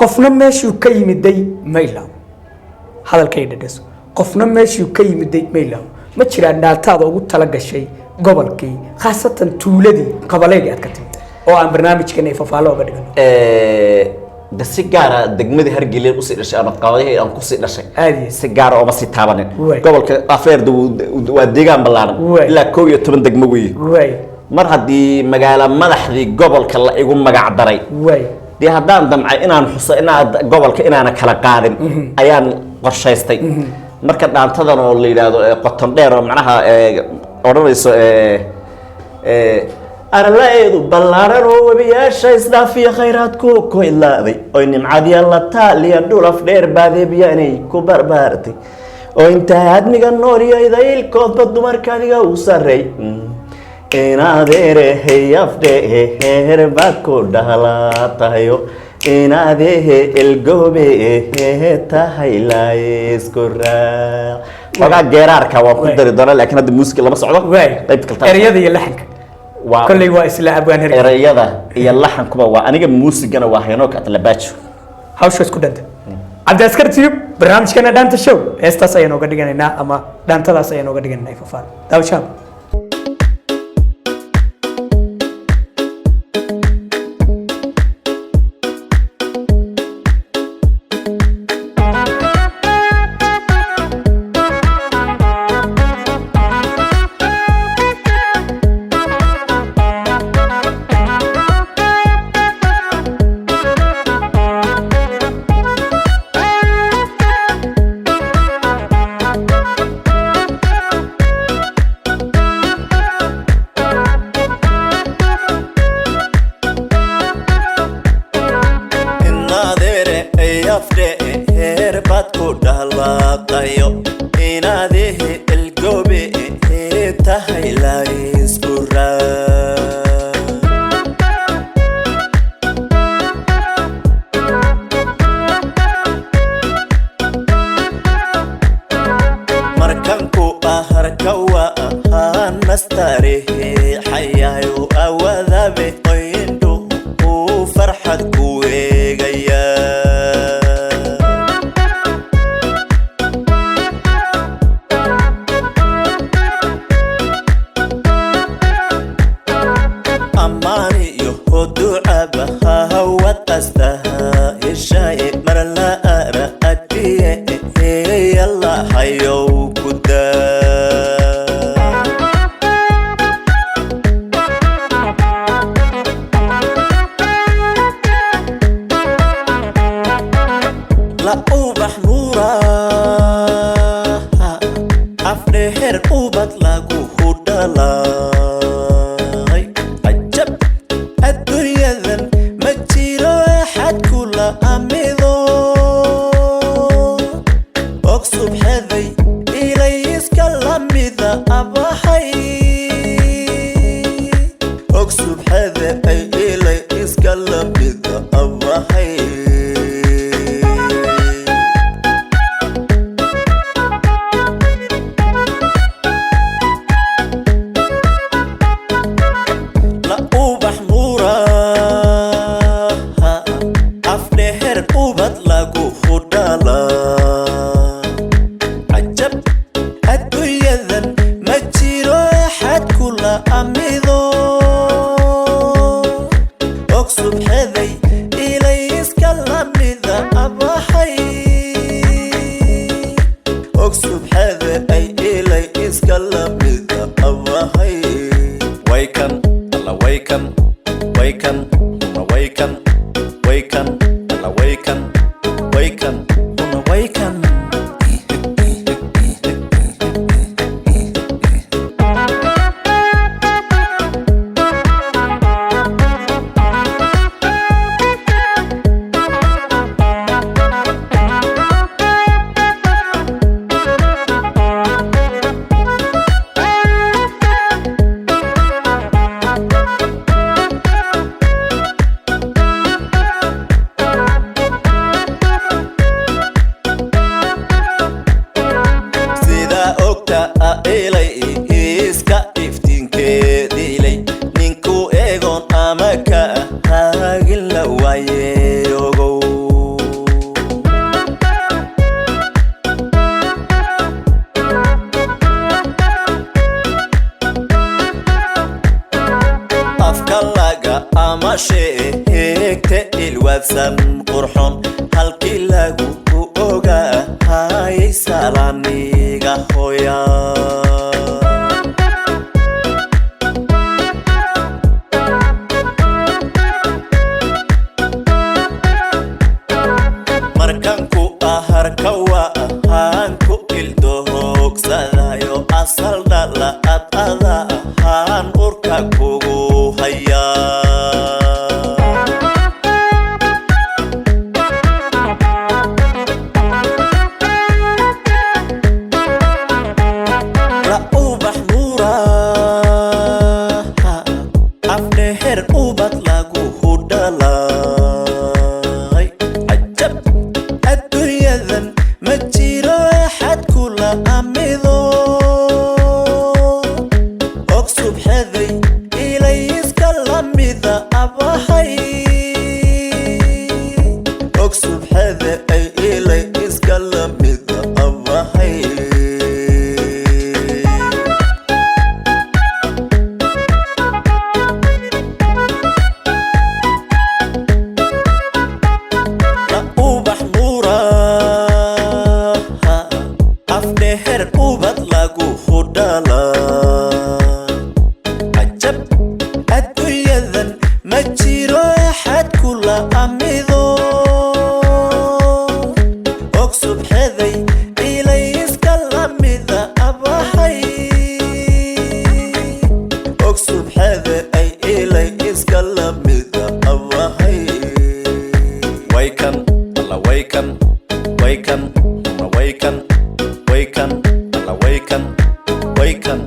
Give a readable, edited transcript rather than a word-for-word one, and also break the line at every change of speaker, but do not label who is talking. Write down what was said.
Qofna meeshuu ka yimiday ma ilaawo. Hadalkay dhadhaso, qofna meeshuu ka yimiday ma ilaawo. Ma jiraan dhaantaada ugu tala gashay gobolkii, khaasatan tuuladii, qabaleygii aad ka timid, oo aan barnaamijkan ay fafaalo oga dhigano?
De si gaara degmadii Hargeysa usii dhashay ama qabadihii aan kusii dhashay
Aad iyo.
si gaara ooma sii taabanin. Gobolka Afeer waa deegaan ballaaran, ilaa 11 degmo weeye. Mar haddii magaalo madaxdii gobolka la igu magac daray, dee haddaan damcay inaan xuso inaad gobolka inaana kala qaadin ayaan qorshaystay. Marka dhaantadan oo la yidhaahdo qoton dheer oo macnaha odhanayso arlaeedu ballaaran oo webiyaasha isdhaafiya khayraadku ku idlaaday, oy nimcadiya la taaliya dhulaf dheer baadeebyaanay ku barbaartay, oo intaa aadmiga nool iyo idaylkoodba dumarka adiga u sarreey, inadeerehey afdheer baad ku dhalaatahayo, inadehe elgoobe tahay laysku raac. Xogaa geeraarka waan ku dari doonaa, laakiin hadda muusiga lama socdo. Qayb kalta.
Ereyada iyo laxanka
waa
kolley waa isla abwaan Hergel.
Ereyada iyo laxankuba waa aniga, muusigana waa Henook Atlabaajo.
Hawsha isku dhanta. Cabdiaskar Tube, barnaamijkana Dhaanta Show, heestaas ayaan oga dhiganaynaa ama dhaantadaas ayaan oga dhiganaynaa fafaal daawashaab.
Inadeere afdheer baad ku dhalaaqayo, inadehe elgobe tahay laysku raa. Markanku aharka waa nastareexayayo awadabe oyndhu uu farxad ku eegaya. Ammaaniyo ducaba hawad astaha heshaye mar la ara adiye yallahayow ku daa. La ubax nuura afdheher ubad lagu hudhalay, cajab adduunyadan ma jiro axad kula amido, og subxaday ilayska lamida abahay, og subxada ay ilay iska lamida abahay. La ubax nuura afdheher ubad lagu hudhala, cajab adduunyadan ma jiro axad kula amido, og subxaday ilayska lamida abahay, og subxada ay ilay iska lamida abahay. Waykan alla waykan, waykan una waykan, waykan alla waykan, waykan una waykan. Waadsan qurxon halkii lagu ku ogaa hayay salaaniga hooya. Markaan ku aharka waa ahaan ku ildohogsadayo, asal dhala ad ada ahaan urka kugu hayaa. La ubax nuura afdheher ubad lagu hudhalay, cajab adduunyadan ma jiro axad kula amido. Og subxaday ilayska lamida abahay, og subxada ay ilay iska lamida abahay. La ubax nuura afdheher ubad lagu hudhala, cajab adduunyadan ma jiro axad kula amido. Og subxaday ilayska lamida abahay, og subxada ay ilay iska lamida abahay. Waykan alla waykan, waykan una waykan, waykan alla waykan, waykan.